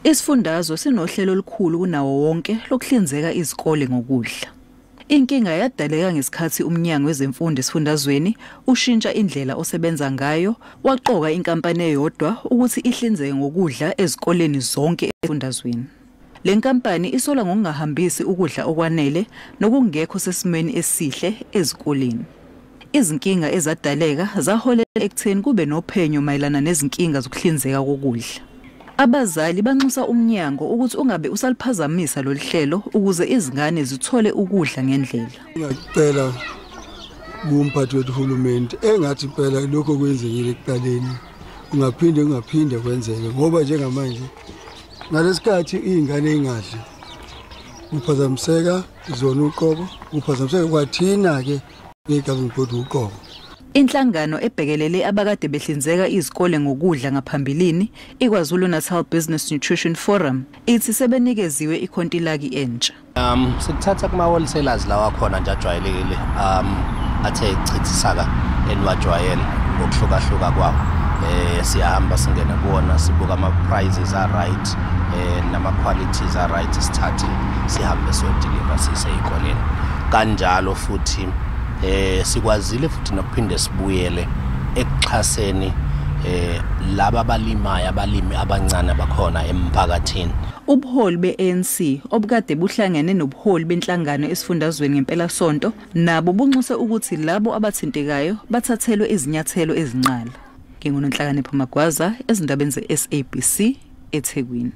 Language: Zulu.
Isifundazwe sinohlelo olukhulu kunawo wonke lokuhlinzeka izikole ngokudla. Inkinga yadaleka ngesikhathi uMnyango wezeMfundo esifundazweni ushintsha indlela osebenza ngayo, waqoka inkampani eyodwa ukuthi ihlinzeke ngokudla ezikoleni zonke esifundazweni. Le nkampani isolwa ngokungahambisi ukudla okwanele nokungekho sesimweni esihle ezikoleni. Izinkinga ezadaleka zaholela ekutheni kube nophenyo mayelana nezinkinga zokuhlinzeka kokudla. Abazali banxusa umnyango ukuthi ungabe usaliphazamisa lolu hlelo ukuze izingane zithole ukudla ngendlela. Ngiyacela kumphathi wethu uhulumeni, engathi impela lokho kwenzekile ekuqaleni kungaphinde kwenzeke, ngoba njengamanje ngalesikhathi iy'ngane ey'ngadli kuphazamiseka zona uqobo, kuphazamiseka kwathina-ke nge-governing body uqobo. Inhlangano ebhekelele abakade behlinzeka izikole ngokudla ngaphambilini, iKwaZulu-Natal Business Nutrition Forum, ithi sebenikeziwe ikhontilaki entsha. Sikuthatha kuma-wholesalers lawa khona nje ajwayelekile, athe chithisaka eniwajwayele ngokuhlukahluka kwawo. Siyahamba singene kuwona, sibuka ama-prices a-right, nama-qualities a-right, sithathe sihambe siyodeliver sise ey'koleni. Kanjalo futhi sikwazile futhi nokuphinde sibuyele ekuxhaseni laba abalimayo, abalimi abancane abakhona emphakathini. Ubuholi be-ANC obukade buhlangene nobuholi benhlangano esifundazweni ngempelasonto nabo bunxuse ukuthi labo abathintekayo bathathelwe izinyathelo ezinqala. NginguNonhlakanipho Magwaza ezindabeni ze-SABC eThekwini.